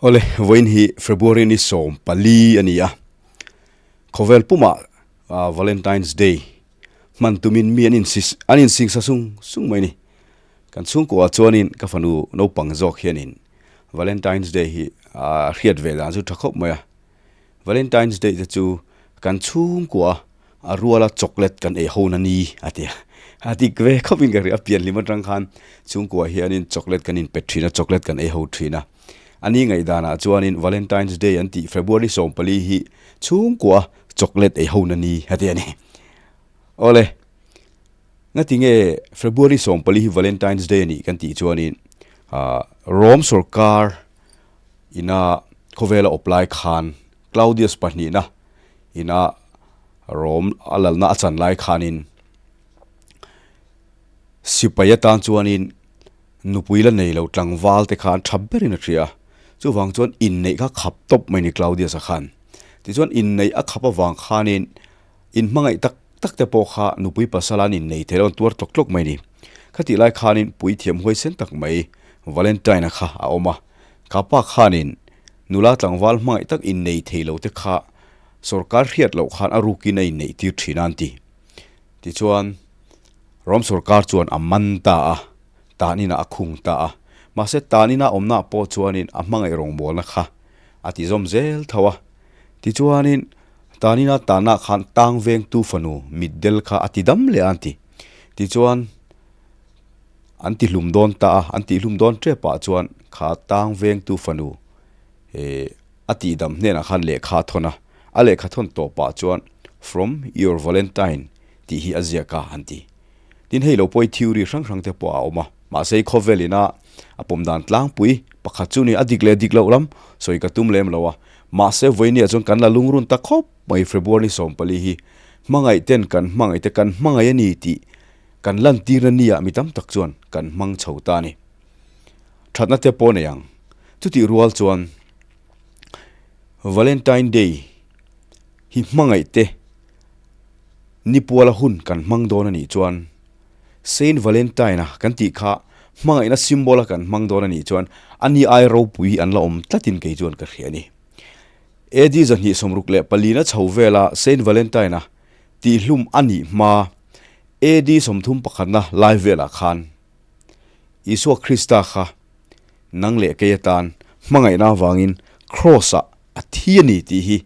Awle, vawiin hi February ni 14 a ni a, khawvel pumah Valentine's Day hman tumin mi an an insingsa sung sung mai a ni. Kan chhungkuah chuanin ka fanu naupang zawk hianin Valentine's Day hi a hriat ve dan chu tha khawp mai a. Valentine's Day te chu kan chhungkua a ruala chocolate kan ei ho na ni a ti a, a dik ve khawp in ka hria a pian hlim atang khan chhungkua hianin chocolate kan inpet thin a chocolate kan ei ho thin a, a ni ngaihdan ah chuanin Valentine's Day an tih February 14 hi chhungkua chocolate ei ho na ni a ti a ni. Awle, ngatinge February 14 hi Valentine's Day a nih kan tih chuanin ah Rome sorkar ina khawvela awp lai khan Claudius pahnihna ina Rome a lalna a chan lai khanin sipai atan chuanin nupui la nei lo tlangval te khan tha berin a hria. Chuvang chuan inneih kha khap tawp mai ni Claudius a khan. Tichuan inneih a khap avang khanin inhmangaih tak tak te pawh kha nupui pasal an innei thei lo an tuar tlawk tlawk mai ni. Khatih lai khanin puithiam huaisen tak mai Valentine-a kha a awm a. Ka pa khanin nula tlangval hmangaih tak innei thei lo te kha sorkar hriat loh khan a rukin a inneih tir thin a an ti. Tichuan, Rom sorkar chuan a man ta a, tanin ah a khung ta a. Mahse, tanin a awmna pawh chuanin a hmangaih rawngbawlna kha a ti zawm zel tho a. Tichuanin, tanin a tanah khan tang vengtu fanu mitdel kha a ti dam leh a an ti. Tichuan, An ti hlum dawn ta a, an tih hlum dawn tep ah chuan kha tang vengtu fanu eh a tih dam hnenah khan lehkha a thawn a, a lehkha thawn tawp ah chuan From your Valentine tih hi a ziak a an ti. Tin hei lo pawh hi theory hrang hrang te pawh a awm a, mahse i khawvel ina a pawm dan tlangpui pakhat chu ni a dik leh dik loh lam sawi ka tum lem lo a, mahse vawinia chuan kan la lungrun ta khawp mai February 14 hi hmangaih ten kan hmangaih te kan hmangaih a ni tih Kan lantirna nia mi tam tak chuan kan hmang chho ta a ni. Thatna te pawh nei ang. Chutih rual chuan Valentine Day hi hmangaih te nipuala hun kan hmang dawn a nih chuan Saint Valentine-a kan tih kha hmangaihna symbol-a kan hmang dawn a nih chuan a ni ai ropui hi an la awm tlatin kei chuan ka hria a ni. AD 264 na chho vela Saint Valentine-a Tihhlum a nih hma AD 30 pakhatna lai velah khan Isua Krista kha nang leh kei atan hmangaihna avangin Kraws-ah a thi a ni tih hi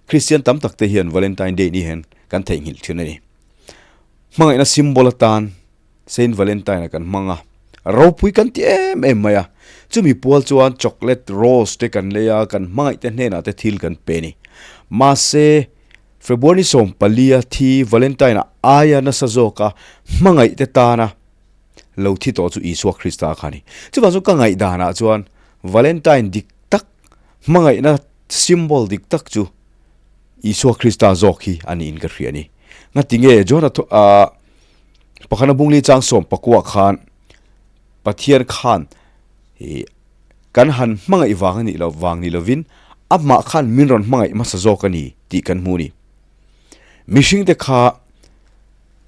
Kristian tam tak te hian Valentine Day ni hian kan theihnghilh thin a ni. Hmangaihna symbol atan Saint Valentine-a kan hmang a, ropui kan ti em em mai a. Chumi pual chuan chocolate, rose te kan lei a, kan hmangaih te hnenah te thil kan pe a ni. Mahse, February 14 a thi Valentine-a aia nasa zawka hmangaih te tana lo thi tawh chu Isua Krista kha a ni. Chuvang chu ka ngaihdanah chuan Valentine dik tak, hmangaihna symbol dik tak chu Isua Krista zawk hi a niin ka hria a ni. Ngatinge John-a pakhana bungli chang 14 khan Pathian khan Kan han hmangaih vang a nih loh vang ni lovin amah khan min rawn hmangaih hmasa zawk a ni tih kan hmu a ni. Mihringte kha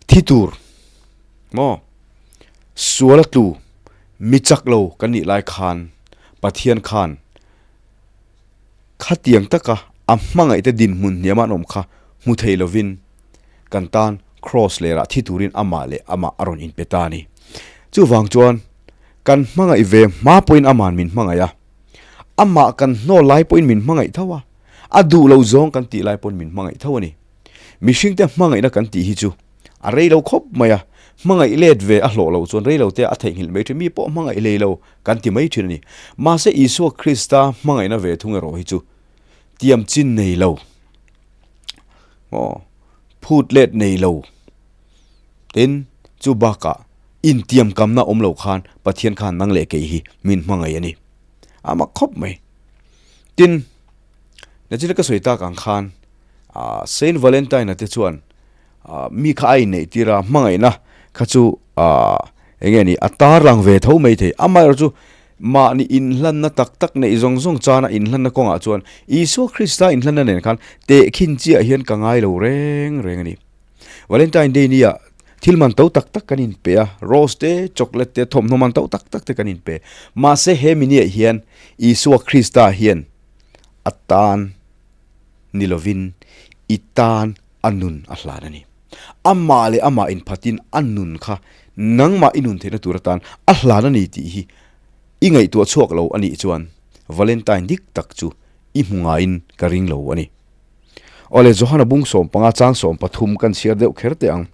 thi tur maw sual a tlu mi chak lo kan nih lai khan Pathian khan khatiang taka a hmangaihte dinhmun hniama an awm kha hmu thei lovin kan tan Kraws lerah thi turin amah leh amah a rawn inpe ta a ni. Chuvang chuan Kan hmangaih ve hma pawhin ama'n min hmangaih a, amah kan hnawl lai pawhin min hmangaih tho a, a duh lo zawng kan tih lai pawhin min hmangaih tho a ni. Mihringte hmangaihna kan tih hi chu a rei lo khawp mai a, hmangaih let ve a hlawh loh chuan rei lo te a theihnghilh mai thin, mi pawh hmangaih hlei lo kan ti mai thin a ni. Mahse Isua Krista hmangaihna ve thung erawh hi chu tiam chin nei lo, aw phut let nei lo, tin chu bakah Intiamkamna awm lo khan Pathian khan nang leh kei hi min hmangaih a ni. A mak khawp mai. Tin, nachina ka sawi tak ang khan Saint Valentine-a te chuan mi kha a inneih tir a, hmangaihna kha chu eng nge ni, a tarlang ve tho mai thei. Amaherawhchu chu mahni inhlanna tak tak neih zawng zawng chana inhlanna kawngah chuan Isua Krista inhlanna nen khan tehkhin chiah hian ka ngai lo reng reng a ni. Valentine Day nia. Thil man to tak tak kan inpe a, rose te, chocolate te, thawmhnaw man to tak tak te kan inpe. Mahse he miniah hian Isua Krista hian a tan ni lovin i tan a nun a hlan a ni. Amah leh amah inphatin a nun kha nangmah i nun theihna tur atan a hlan a ni tih hi i ngaihtuah chhuak lo a nih chuan Valentine dik tak chu i hmu ngaiin ka ring lo a ni. Awle Johana bung 15 chang 13 kan chhiar deuh kher teh ang.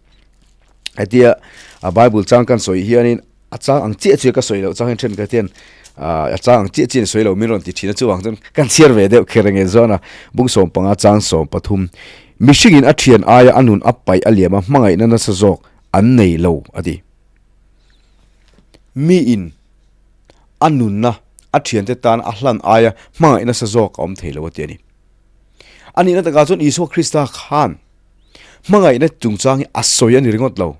Hetia a Bible chang kan sawi hianin a chang ang chiah chiah ka sawi loh chang hian thenkhat hian a chang ang chiah chiah in sawi lo min rawn ti thin a chuvang chuan kan chhiar ve deuh kher ange Johana bung 15 chang 13 mihringin a thian aia a nun a paih a liam a hmangaihna nasa zawk an nei lo a ti. Miin a nunna a thiante tan a hlan aia hmangaihna nasa zawk a awm thei lo a ti a ni. A nihna takah chuan Isua Krista khan hmangaihna chungchang hi a sawi a ni ringawt lo.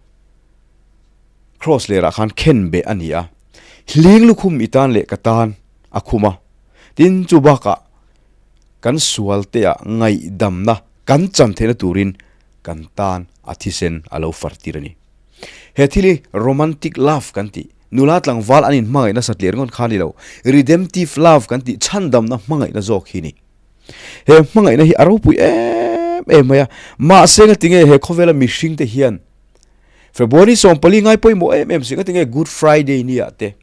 Kraws lerah khan khen beh a ni a, hling lukhum i tan leh ka tan a khum a. Tin, chu bakah kan sualtea ngaihdamna kan chan theihna turin kan tan a thisen a lo far tir a ni. He thil hi romantic love kan tih, nula tlangval an inhmangaihna satliah ringawt kha a ni lo, redemptive love kan tih chhandamna hmangaihna zawk hi a ni. He hmangaihna hi a ropui em em mai a, mahse ngatinge he khawvela mihringte hian February 14 ngai pawimawh em em si ngatinge Good Friday nia te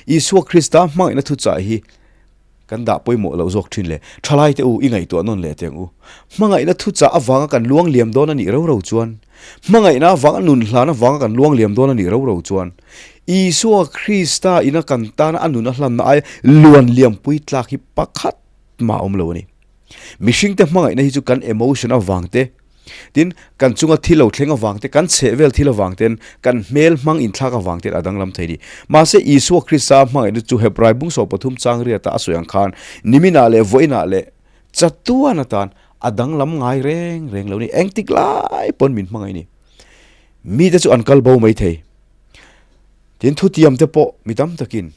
Isua Krista hmangaihna thuchah hi kan dah pawimawh loh zawk thin le. Thalai te u, i ngaihtuah nawn leh teng u. Hmangaihna thuchah avanga kan luang liam dawn a nih ro ro chuan, hmangaihna avanga nun hlan avanga kan luang liam dawn a nih ro ro chuan, Isua Krista ina kan tana a nun a hlanna ai luan liampui tlak hi pakhat mah a awm lo a ni. Mihringte hmangaihna hi chu kan emotion avang te, tin, kan chunga thil lo thleng avang te, kan chhehvel thil avang ten, kan hmel hmang inthlak avang ten a danglam thei a ni. Mahse, Isua Krista hmangaihna chu Hebrai bung 13 chang riata a sawi ang khan niminah leh vawiinah leh chatuan atan a danglam ngai reng reng lo a ni. Engtik lai pawn min hmangaih a ni. Mite chu an kal bo mai thei. Tin, thutiam te pawh mi tam takin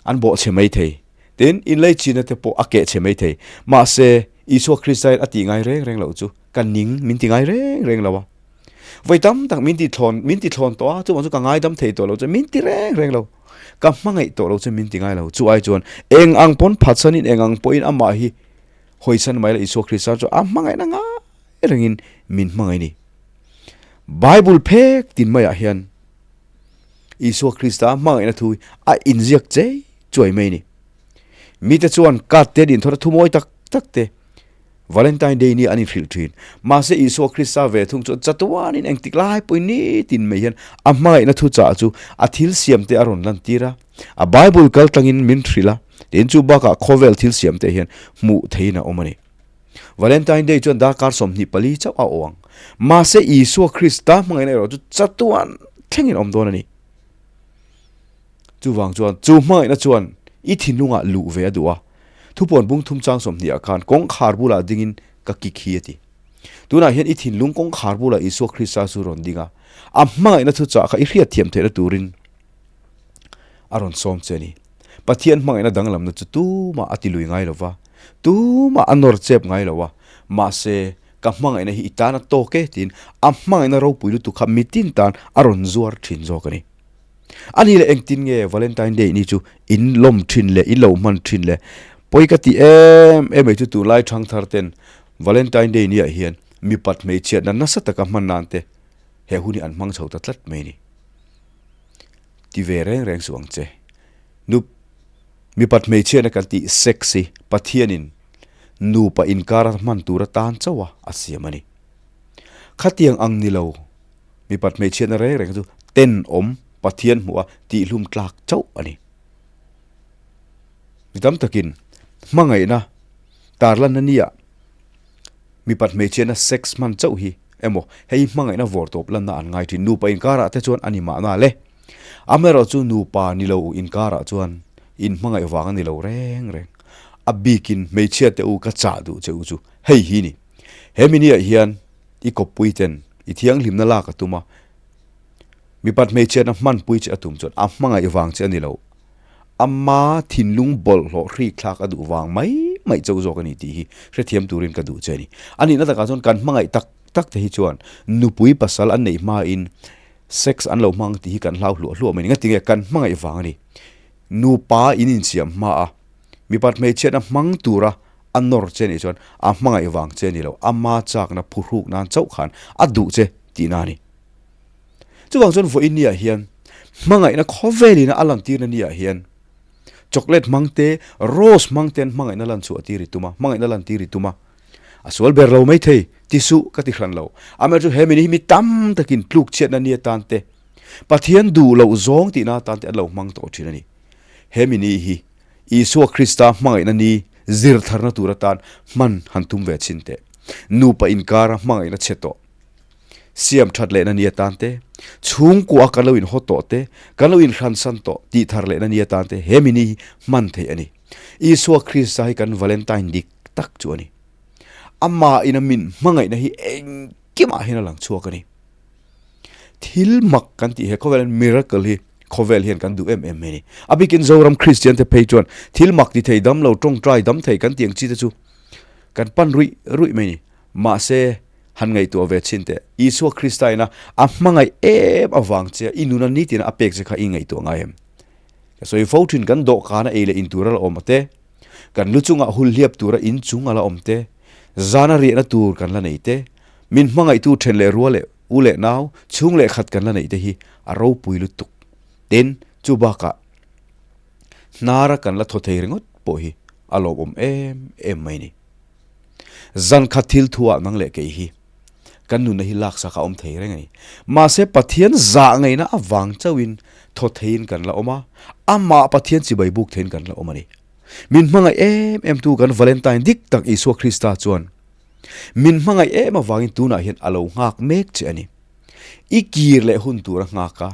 an bawh chhe mai thei. Tin, inleichina te pawh a keh chhe mai thei. Mahse, Isua Kristain a tih ngai reng reng loh chu ka ning min ti ngai reng reng lo a. Vawi tam tak min ti thlawn, min ti thlawn tawh a, chuvang chu ka ngaidam thei tawh lo chu min ti reng reng lo. Ka hmangaih tawh lo chu min ti ngai lo. Chu ai chuan eng ang pawn phatsanin eng ang pawhin amah hi hawisan mai la Isua Krista chu a hmangaihna ngai rengin min hmangaih ni. Bible phek tin maiah hian Isua Krista hmangaihna thu hi a inziak chei chuai mai a ni. Mite chuan card te an inthawt a, thu mawi tak tak te Valentine Day ni an inhrilh thin. Mahse Isua Krista ve thung chuan chatuanin engtik lai pawhin nitin mai hian a hmangaihna thu chah chu a thil siam te a rawn lantir a, a Bible kal tlangin min hrilh a, tin chu bakah khawvel thil siam te hian hmuh theihin a awm a ni. Valentine Day chuan darkar 24 chauh a awh ang. Mahse Isua Krista hmangaihna erawh chu chatuan thlengin awm dawn a ni. Chuvang chuan chu hmangaihna chuan i thinlungah luh ve a duh a. Thupuan bung thum chang 20 ah khan kawngkhar bulah dingin ka kik hi a ti. Tunah hian i thinlung kawngkhar bulah Isua Krista chu rawn ding a, a hmangaihna thuchah kha i hriatthiam theihna turin a rawn sawm che a ni. Pathian hmangaihna danglamna chu tumah a ti lui ngai lo va, tumah a nawr chep ngai lo a, mahse ka hmangaihna hi i tan a tawk e tiin a hmangaihna ropui lutuk kha mitin tan a rawn zuar thin zawk a ni. A ni leh engtin nge Valentine Day ni chu in lawm thin leh in lo hman thin le? Pawi ka ti em em mai chu tunlai thangthar ten Valentine Day niah hian mipat hmeichhiatna nasa taka hman nan te he hun hi an hmang chho ta tlat mai a ni. Ti ve reng reng suh ang che. Nu mipat hmeichhiatna kan tih sex hi Pathianin nupa inkara hman tur atan chauh a a siam a ni. Khatiang ang ni lo mipat hmeichhiatna reng reng chu tenawm Pathian hmuh a tihlum tlak chauh a ni. Mi tam takin hmangaihna tarlanna nia mipat hmeichhiatna sex hman chauh hi emaw hei hmangaihna vawr tawp lanna an ngai thin. Nupa inkarah te chuan a ni mahna le. Amaherawh chu nupa ni lo inkarah chuan inhmangaih vang a ni lo reng reng. A bikin hmeichhia te u ka chah duh che u chu hei hi ni. He mini ah hian i kawppui ten i thianghlimna lak a tum a, mipat hmeichhiatna hmanpui che a tum chuan a hmangaih vang che a ni lo. Ama thinlung bawlhhlawh hrik thlak a duh vang mai mai chauh zawk a ni tih hi hrethiam turin ka duh che a ni. A nihna takah chuan kan hmangaih tak. tak te hi chuan nupui pasal an neih hmain sex an lo hmang tih hi kan hlau hluah hluah mai a ni. Ngatinge kan hmangaih vang a ni. Nupa in insiam hma a, mipat hmeichhiatna hmang tura a nawr che nih chuan a hmangaih vang che ni lo, ama chakna phuhruk nan chauh khan a duh che tihna a ni. Chuvang chuan vawiin niah hian hmangaihna khawvelina a lantirna niah hian chocolate hmang te, rose hmang ten hmangaihna lan chhuah tir i tum a, hmangaihna lan tir i tum a, a sual ber lo maithei, ti suh ka ti hran lo. Amaherawhchu he mini hi mi tam takin tluk chhiatna ni atan te, Pathian duh loh zawng tihna atan te an lo hmang tawh thin a ni. He mini hi Isua Krista hmangaihna ni zir tharna tur atan hman han tum ve chhin teh. Nupa inkara hmangaihna chhe tawh siam that lehna ni atan te, chhungkua kan lo inhaw tawh te, kan lo inhransan tawh tih thar lehna ni atan te he mini hi hman theih a ni. Isua Krista hi kan Valentine dik tak chu a ni. Amah ina min hmangaihna hi engkimah hian a lang chhuak a ni. Thil mak kan tih he khawvel hian miracle hi khawvel hian kan duh em em mai a ni. A bikin Zoram Kristian te phei chuan thil mak ti thei dam lo tawngtai dam thei kan tih ang chi te chu kan pan ruih ruih mai a ni. Mahse han ngaihtuah ve chhin teh Isua Krista ina a hmangaih em avang che a i nuna nitin a pek che kha i ngaihtuah ngai em? Ka sawi fo thin kan dawhkana ei leh in tur a la awm a te, kan lu chungah hul hliap tura in chung a la awm te, zana riahna tur kan la nei te, Min hmangaihtu then leh rua leh u leh nau chhung leh khat kan la neih te hi a ropui lutuk. Tin, chu bakah hnara kan la thaw thei ringawt pawh hi a lawmawm em em mai ni. Zan khat thil thu ah nang leh kei hi kan nunna hi laksak a awm thei reng a ni. Mahse Pathian zah ngaihna avang chauhin thaw theiin kan la awm a, amah Pathian chibai buk theiin kan la awm a ni. Min hmangaih em em tu kan Valentine dik tak Isua Krista chuan Min hmangaih em avangin tunah hian a lo nghak mek che a ni. I kir leh hun tur a nghak a,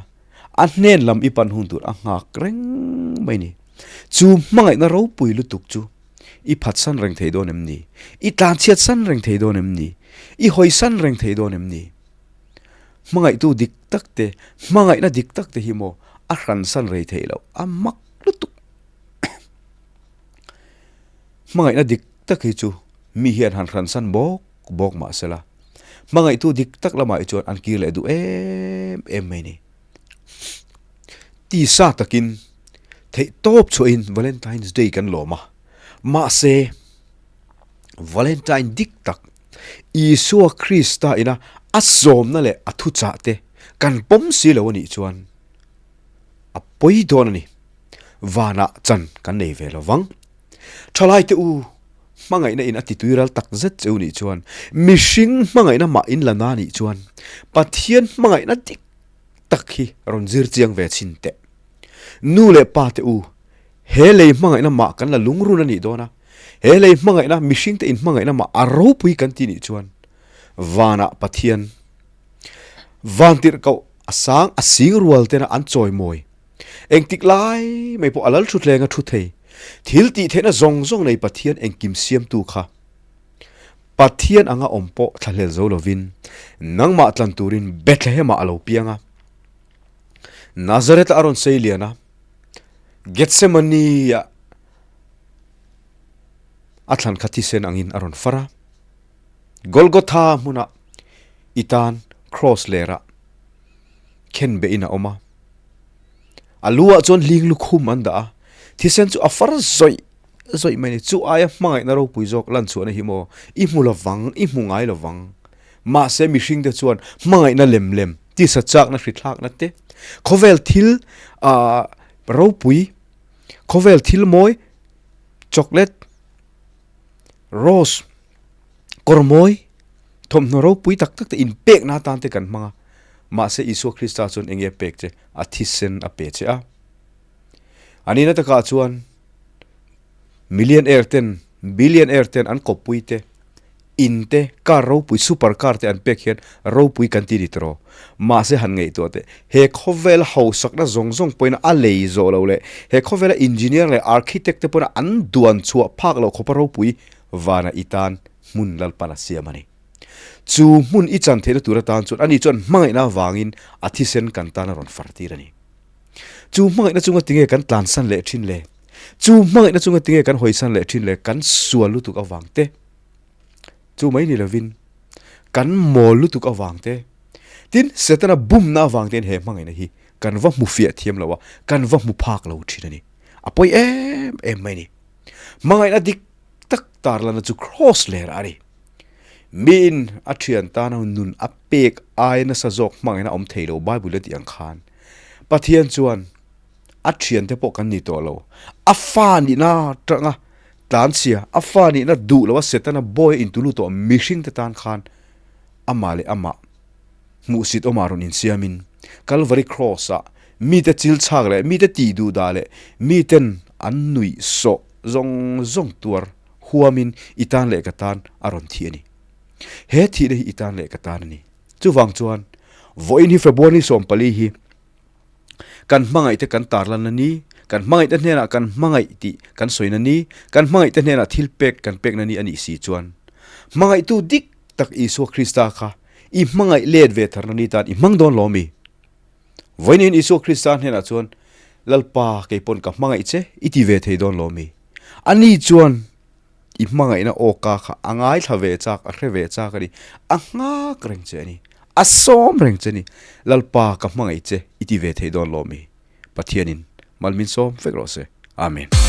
a hnen lam i pan hun tur a nghak reng mai ni. Chu hmangaihna ropui lutuk chu i phatsan reng thei dawn em ni? I tlanchhiatsan reng thei dawn em ni? I hawisan reng thei dawn em ni? Hmangaihtu dik tak te, hmangaihna dik tak te hi maw a hransan rei theih loh, a mak lutuk. Hmangaihna dik tak hi chu mi hian han hransan bawk bawk mah sela, hmangaihtu dik tak lamah hi chuan an kir leh duh em em mai ni. Tisa takin theih tawp chhuahin Valentine's Day kan lawm a, mahse Valentine dik tak Isua Krista ina a sawmna leh a thuchah te kan pawm si lo a nih chuan a pawi dawn a ni. Vanah chan kan nei ve lo vang. Thalaite u, hmangaihna in a ti tuiral tak zet cheu nih chuan, mihring hmangaihna mah in la na nih chuan, Pathian hmangaihna dik tak hi rawn zir chiang ve chhin teh. Nu leh pa te u, he lei hmangaihna mah kan la lungrun a nih dawn a, he lei hmangaihna mihring te in hmangaihna mah a ropui kan ti nih chuan, vanah Pathian vantirhkoh a sang a sing rual tena an chawimawi. Engtik lai mai pawh a lal thutleng a thu thei. Thil tih theihna zawng zawng nei Pathian engkim siamtu kha Pathian anga awm pawh thlahlel zo lovin nangmah tlan turin Bethlehem-ah a lo piang a. Nazareth-ah a rawn sei lian a, Gethsemane-ah a thlan kha thisen angin a rawn far a. Golgotha hmunah i tan Kraws lerah khenbehin a awm a. A lu ah chuan hling lukhum an dah a, thisen chu a far zawih zawih mai a ni. Chu aia hmangaihna ropui zawk lan chhuahna hi maw i hmu lovang, i hmu ngai lovang. Mahse mihring te chuan hmangaihna lem lem, tisa chakna hrithlakna te, khawvel thil ah ropui, khawvel thil mawi, chocolate, rose, kawr mawi, thawmhnaw ropui tak tak te inpekna atan te kan hmang a. Mahse Isua Krista chuan eng nge a pek che? A thisen a pe che a. A nihna takah chuan millionaire ten, billionaire ten an kawppui te, in te, car ropui, super car te an pek hian ropui kan ti ni tawh. Mahse han ngaihtuah teh, he khawvela hausakna zawng zawng pawhin a lei zawh loh leh he khawvela engineer leh architect te pawhin an duan chhuah phak loh khawpa ropui vana i tan hmun Lalpan a siam a ni. Chu hmun i chan theihna tur atan chuan ani chuan hmangaihna avangin a thisen kan tan a rawn far tir a ni. Chu hmangaihna chunga tinge kan tlansan leh thin le? Chu hmangaihna chunga tinge kan hawisan leh thin le? Kan sual lutuk avang te. Chu mai ni lovin. Kan mawl lutuk avang te, tin Setana bumna avang tein he hmangaihna hi kan va hmu fiah thiam lo a, kan va hmu phak lo thin a ni. A pawi em em mai a ni. Hmangaihna dik tak tarlana chu Kraws ler a ni. Miin a thian tana nun a pek aia nasa zawk hmangaihna awm thei lo Bible a tih ang khan Pathian chuan a thiante pawh kan ni tawh lo. A fa nihna atanga tlanchhia, a fa nihna duh loa Setana bawi a intulu tawh mihringte tan khan amah leh amah hmuhsit awmah rawn insiamin Calvary Cross-ah mite chil chhak leh mite tih duh dah leh miten an nuih sawh zawng zawng tuar huamin i tan leh ka tan a rawn thi a ni. He thihna hi i tan leh ka tan a ni. Chuvang chuan vawiin hi February 14 hi Kan hmangaihte kan tarlan a ni, kan hmangaihte hnenah kan hmangaih tih kan sawina ni, kan hmangaihte hnenah thil pek kan pekna ni a nih si chuan, hmangaihtu dik tak Isua Krista kha i hmangaih let ve tharna ni tan i hmang dawn lo mi? Vawiin Isua Krista hnenah chuan, Lalpa, kei pawn ka hmangaih che i ti ve thei dawn lo mi? Ani chuan I hmangaihna awka kha a ngaithla ve chak, a hre ve chak a ni. A nghak reng che a ni. A sawm reng che a ni. Lalpa ka hmangaih che i ti ve thei dawn lo mi? Pathianin mal min sawm vek rawh se. Amen.